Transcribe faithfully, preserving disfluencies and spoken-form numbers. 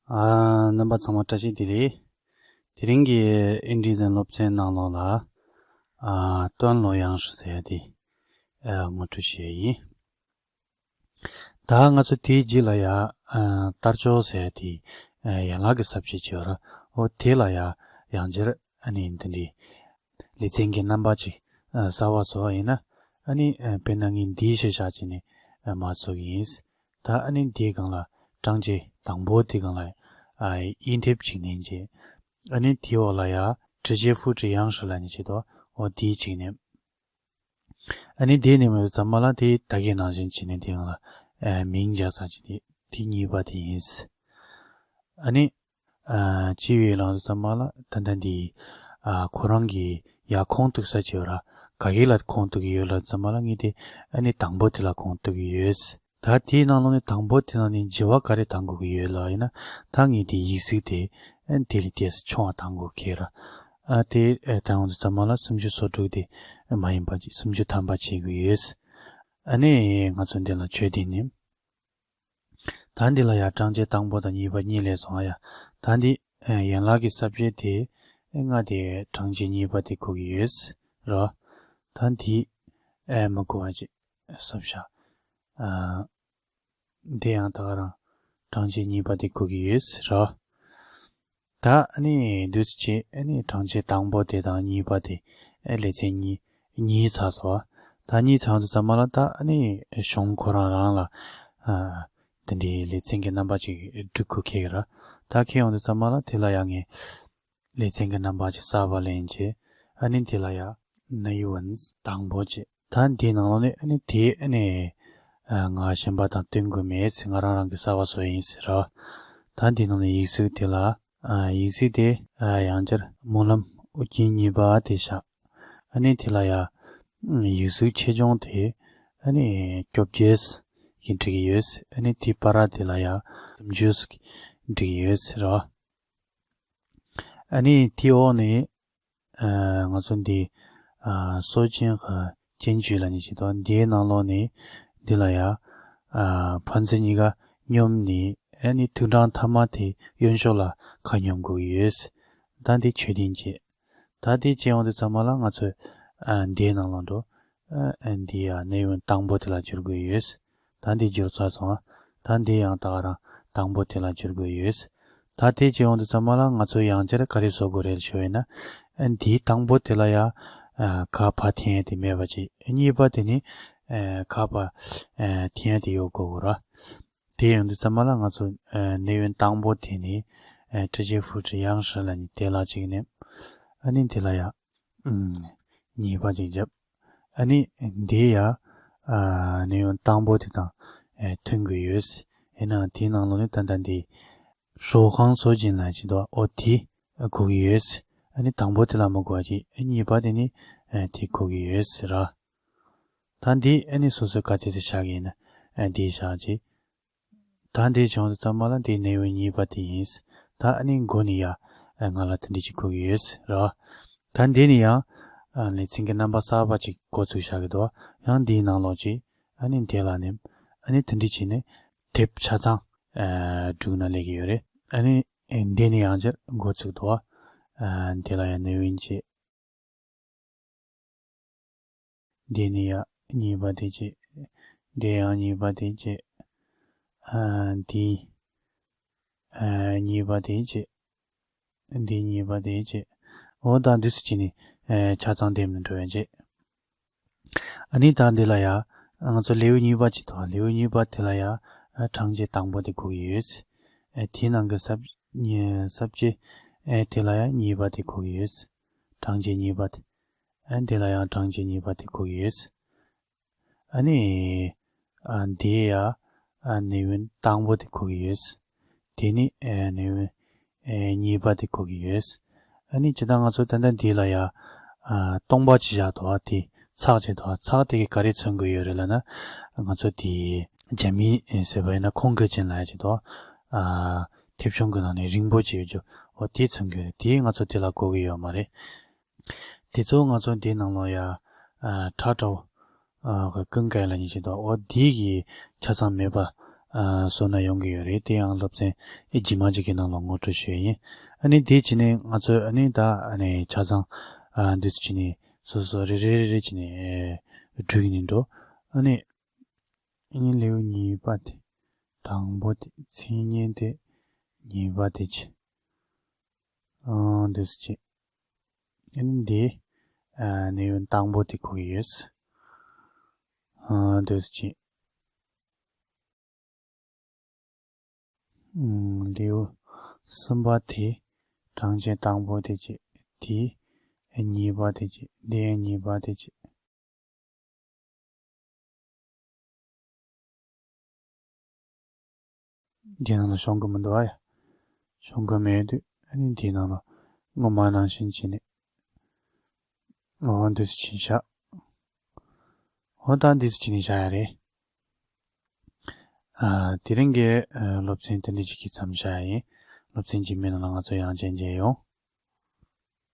ཨ། རྣམ་པ་ཚང་མ་བཀྲ་ཤིས་བདེ་ལེགས། དེ་རིང་གི་ཨིན་ཌི་ཛན་སློབ་ཚན་ནང་ལོགས་ལ། ཨ། ཏོན་ལོ་ཡང་ཧྲི་ཟེར་ཡ་དེ། ཨ། ངོ་སྤྲོད་བྱེད་ཡ་ཡིན། ད་ང་ཚོ་དེའི་རྗེས་ལ་ཡ། ཨ། ལྟར་ཆོག་ཟེར་ཡ་དེ། ཨ། ཡན་ལག་གི་ས་བཅད་ཅིག་ཡོད་ར། འོ་དེ་ལ་ཡ། ཡང་བསྐྱར་ཨ་ནི་འདི་འདྲའི་ལེ་ཚན་གྱི་རྣམ་པ་ཅིག་ཨ། གསར་པ་བཟོ་བ་ཡིན་ན། ཨ་ནི་ཨ། དཔེར་ན་ངས་འདིའི་ཤེས་བྱ་བྱས་ནས་ཨ། མར་བཟོ་གི་ཡིན། ད་ཨ་ནི་འདིའི་སྒང་ལ་བྲང་ཆེན་དང་པོ་དེ་སྒང་ལ་ཨ། དབྱེ་དེབ་ཅིག་ནས་བྱས། ཨ་ནི་དེའི་འོག་ལ་ཡ་直接复制样式ལབ་ནས་བྱེད་དོ། འོ་དེའི་ཅིག་ནས། ཨ་ནི་དེ་ནས་མར་ཙམ་པ་ལ་དེ་ད་གའི་ནང་བཞིན་བྱས་ནས་དེ་སྒང་ལ་ཨ། མིང་རྒྱག་ས་ཅིག་དེ་དེ་གཉིས་པ་དེ་ཡིན། ཨ་ནི། ཨ། སྤྱི་བའི་ལང་ཚོ་ཚང་མ་ལ་ད་ལྟ་འདི། ཨ། ཁོ་རང་གི་ཡ་ཁུངས་གཏུགས་ས་བྱེད་པ་ར། ག་གི་ལ་ཁུངས་གཏུགས་ཀྱི་ཡོད་ལ་ཚང་མ་ལ་ངས་དེ་ཨ་ནི་དང་པོ་དེ་ལ་ཁུངས་གཏུགས་ཀྱི་ཡོད། ད་དེའི་ནང་ལོགས་ནས་དང་པོ་དེ་ནང་ནས་བྱ་བ་ག་རེ་བཏང་དགོས་ཀྱི་ཡོད་ལ་ཡིན་ན། ད་ངས་དེ་ཡིག་གཟུགས་དེ་ཨ་ནི་དེ་ལས་ཏོག་ཙམ་ཆུང་བ་བཏང་དགོས་ཀྱི་ར། ཨ། དེ་ཨ། བཏང་ཡོང་དུས་ཙམ་པ་ལ་སུམ་ཅུ་སོ་དྲུག་དེ་མ་ཡིན་པ་ཅིག་སུམ་ཅུ་ཐམ་པ་བྱེད་དགོས་ཡོད། ཨ་ནི་ང་ཚོ་འདི་ལ་ཆོས་ལྡན་ནི། ད་འདི་ལ་ཡ་བྲང་ཆེན་དང་པོ་དང་གཉིས་པ་གཉིས་སླེབས་སོང་ཨ་ཡ། ད་འདི་ཡན་ལག་གི་ས་བཅད་དེ་ལྔ་དེ་བྲང་ཆེན་གཉིས་པ་དེ་གོ་གི་ཡོད་ར། ད་འདི་ཨེ་མ་གོ་བ་ཅིག་སོབ་ཤ། ཨ། འདི་ཡང་ད་ག་རང་བྲང་ཆེན་གཉིས་པ་དེ་གོ་གི་ཡོད་ར། ད་ཨ་ནི་དུས་ཚོད་ཅིག་ཨ་ནི་བྲང་ཆེན་དང་པོ་དེ་དང་གཉིས་པ་དེ་ཨེ་ལེ་ཚན་གཉིས་གཉིས་ཚར་སོང་། ད་གཉིས་ཚར་དུས་ཙམ་པ་ལ་ད་ཨ་ནི་གཞུང་ཁོ་རང་རང་ལ་ཨ། དེ་འདྲའི་ལེ་ཚན་གྱི་རྣམ་པ་ཅིག་སྒྲིག་དགོས་ཀྱི་ར། ད་ཁྱེད་ཡོང་དུས་ཙམ་པ་ལ་དེ་ལ་ཡང་ངས་ལེ་ཚན་གྱི་རྣམ་པ་ཅིག་གསར་པ་ལེན་བྱས། ཨ་ནི་དེ་ལ་ཡང་内文དང་པོ་བྱས། ད་འདིའི་ནང་ལོགས་ནས་ཨ་ནི་དེ་ཨ་ནི་ཨ། ང་གཞན་པ་དང་བསྟུན་དགོས་མེད་ཟེར། ང་རང་རང་གི་གསར་པ་བཟོ་ཡིན་ཟེར་ར། ད་འདིའི་ནང་ནས་ཡིག་གཟུགས་དེ་ལ་ཨ། ཡིག་གཟུགས་དེ་ཨ། ཡང་བསྐྱར་སྨོན་ལམ་ཨོ་རྒྱན་གཉིས་པ་དེ་བཞག། ཨ་ནི་དེ་ལ་ཡ་ཡིག་གཟུགས་ཆེ་ཆུང་དེ་ཨ་ནི་བཅོ་བརྒྱད་ཡིན་འགྲིག་གི་ཡོད། ཨ་ནི་དེའི་བར་དེ་ལ་ཡ་སུམ་ཅུ་འགྲིག་གི་ཡོད་ཟེར་ར། ཨ་ནི་དེའི་འོག་ནས་ཨ། ང་ཚོ་འདི་ཨ། སྲོལ་རྒྱུན་གྱི་སྤྱོད་འཇུག་ལབ་ནས་བྱེད་དོ། འདིའི་ནང་ལོགས་ནས་འདི་ལ་ཡ་ཨ། ཕན་ཚུན་གཉིས་ཀ་སྙོམས་ནས་ཨ་ནི་ཐུགས་དྲངས་ཐ་མ་དེ་གཡོན་ཕྱོགས་ལ་ཁ་སྙོམས་དགོས་ཀྱི་ཡོད། ད་འདི་ཆོས་ལྡན་བྱེད། ད་དེ་བྱས་ཡོང་དུས་ཙམ་པ་ལ་ང་ཚོས་ཨ། འདིའི་ནང་ལོགས་འགྲོ། ཨ། འདི་ཡ་内文དང་པོ་དེ་ལ་བསྒྱུར་དགོས་ཡོད། ད་འདི་བསྒྱུར་ཚར་སོང་ཨ། ད་འདི་ཡང་ད་ག་རང་དང་པོ་དེ་ལ་བསྒྱུར་དགོས་ཡོད། ད་དེ་བྱས་ཡོང་དུས་ཙམ་པ་ལ་ང་ཚོས་ཡང་བསྐྱར་ག་རེ་བཟོ་དགོས་རེད་ཞུ་བས་ན། ཨ། འདིའི་དང་པོ་དེ་ལ་ཡ་ཨ། ག་བ་འཐེན་ཡ་དེ་མེད་པ་ཅིག་གཉིས་པ་དེ་ནི་ཨ། ག་བ་ཨ། འཐེན་ཡ་དེ་ཡོད་དགོས་དགོས་ར། དེ་ཡོང་དུས་ཙམ་པ་ལ་ང་ཚོ་ཨ།内文དང་པོ་དེ་ནི་ཨ།直接复制样式ལབ་ནི་དེ་ལ་གཅིག་ནས། ཨ་ནི་དེ་ལ་ཡ་ཨམ། གཉིས་པ་ཅིག་བརྒྱབ། ཨ་ནི་དེ་ཡ་ཨ།内文དང་པོ་དེ་དང་ཨ། མཐུན་དགོས་ཡོད། ཡིན་ནའང་དེའི་ནང་ལོགས་ནས་ད་ལྟ་འདི་说话说进来ཅིག་འདུག་འོ་དེ་གོ་གི་ཡོད། ཨ་ནི་དང་པོ་དེ་ལ་མ་གོ་བ་ཅིག་གཉིས་པ་དེ་ནི་ཨ། དེ་གོ་གི་ཡོད་ཟེར་ར། ད་འདི་ཨ་ནི་སོ་སོའི་ག་ཚད་ཚད་བཞག་གི་ཡིན་ན་ཨ། འདི་བཞག་ཅིག་ད་འདི་བྱུང་དུས་ཙམ་པ་ལ་འདི་内文གཉིས་པ་དེ་ཡིན། ད་ཨ་ནི་མགོ་ནས་ཡ་ཨ། ང་ལ་དེ་འདྲ་ཅིག་གོ་གི་ཡོད་ར། ད་འདི་ནས་ཡང་ཨ། ལེ་ཚན་གྱི་རྣམ་པ་གསར་པ་ཅིག་འགོ་ཚུགས་བཞག་གི་འདུག་ཡང་འདིའི་ནང་ལོགས་ཅིག་ཨ་ནི་འདི་ལ་ནེམ། ཨ་ནི་དེ་འདྲ་བྱས་ནས་དེབ་ཆ་ཚང་ཨ། བསྒྲིགས་ན་ལེགས་ཀྱི་ཡོད་རེད། ཨ་ནི་འདི་ནས་ཡང་ཅིག་འགོ་ཚུགས་འདུག་ཨ། འདི་ལ་ཡང་内文བྱས། འདི་ནས་ཡང་གཉིས་པ་དེ་བྱས། འདི་ཡང་གཉིས་པ་དེ་བྱས། ཨ། འདི་ཨ། གཉིས་པ་དེ་བྱས། འདི་གཉིས་པ་དེ་བྱས། འོ་ད་འདུག་སེ་བྱས་ནས་ཨ། ཆ་ཚང་འདེམས་ནས་འགྲོ་ཡ་བྱས། ཨ་ནི་ད་འདི་ལ་ཡ་ང་ཚོ་ལེའུ་གཉིས་པ་ཅིག་འདུག་ལེའུ་གཉིས་པ་དེ་ལ་ཡ་ཨ། བྲང་ཆེན་དང་པོ་དེ་གོ་གི་ཡོད། ཨ། དེའི་ནང་གི་ས་ས་བཅད་ཨ། དེ་ལ་ཡ་གཉིས་པ་དེ་གོ་གི་ཡོད། བྲང་ཆེན་གཉིས་པ་དེ། ཨ། དེ་ལ་ཡང་བྲང་ཆེན་གཉིས་པ་དེ་གོ་གི་ཡོད། ཨ་ནི་ཨ། འདི་ཡ་ཨ།内文དང་པོ་དེ་གོ་གི་ཡོད། དེ་ནི་ཨ།内文ཨ། གཉིས་པ་དེ་གོ་གི་ཡོད། ཨ་ནི་ཇི་ལྟར་ང་ཚོ་ད་ལྟ་འདི་ལ་ཡ་ཨ། སྟོང་པ་ཅིག་བཞག་འདུག་པ། དེ་ཚེག་ཅིག་འདུག་པ། ཚེག་དེ་གིས་ག་རེ་མཚོན་གྱི་ཡོད་རེད་ལབ་ན། ང་ཚོ་དེ་རྒྱ་མིས་ཟེར་བ་ཡིན་ན་空格键ལབ་ཡ་ཅིག་འདུག་ཨ། མཐེབ་གཞོང་གི་ནང་ནས་རིང་པོ་ཅིག་ཡོད་རྒྱུ། འོ་དེ་མཚོན་གྱི་ཡོད་རེད། དེ་ང་ཚོ་དེ་ལ་གོ་གི་ཡོད་མ་རེད། དེ་ཚོ་ང་ཚོ་འདིའི་ནང་ལོགས་ཡ་ཨ། ཁྲ་ཁྲའོ་ཨ། གི་ཀུན་དགའ་ལབ་མཁན་ཞིག་འདུག་འོ་འདི་གི་ཆ་ཚང་མེད་པ་ ཨ་བཟོ་ན་ཡོང་གི་ཡོད་རེད། དེ་ཡང་སློབ་ཚན་ཨེ་རྗེས་མ་ཅིག་གི་ནང་ལ་ངོ་སྤྲོད་ཞུ་ཡ་ཡིན། ཨ་ནི་དེ་བྱས་ནས་ང་ཚོས་ཨ་ནི་ད་ཨ་ནི་ཆ་ཚང་ཨ་འདི་ཚོ་བྱས་ནས་སོ་སོ་རེ་རེ་རེ་རེ་བྱས་ནས་ཨེ་བྲིས་ནས་འགྲོ། ཨ་ནི་ཨ་ནི་ལེའུ་གཉིས་པ་དེ། དང་པོ་དེ། མཚན་སྙན་དེ། གཉིས་པ་དེ་བྱས། ཨང་། འདི་ཚོ་བྱས། ཨ་ནི་འདི། ཨ་ནི་ཡོན་དང་པོ་དེ་གོ་གི་ཡོད། ཨང་། འདི་ཚོ་བྱས། ཨང་། ལེའུ་གསུམ་པ་དེ། གྲངས་ཅན་དང་པོ་དེ་བྱས། དེ་གཉིས་པ་དེ་བྱས། དེ་གཉིས་པ་དེ་བྱས། འདི་ནང་ལ་ཤོང་གི་མི་འདུག་ཨ་ཡ། ཤོང་གི་མེད་དུས་ཨ་ནི་འདི་ནང་ལ་སྔོན་མ་ནང་བཞིན་བྱས་ནས། འོ་འདི་ཚོ་བྱས་བཞག་འོ་ད་འདི་ཚོ་བྱས་ནས་བཞག་ཡ་རེད། ཨ། དེ་རིང་གི་ཨ་སློབ་ཚན་དེ་འདྲ་ཅིག་གིས་མཚམས་བཞག་ཡ་ཡིན། སློབ་ཚན་རྗེས་མའི་ནང་ལ་ང་ཚོ་ཡང་བསྐྱར་མཇལ་ཡོང་།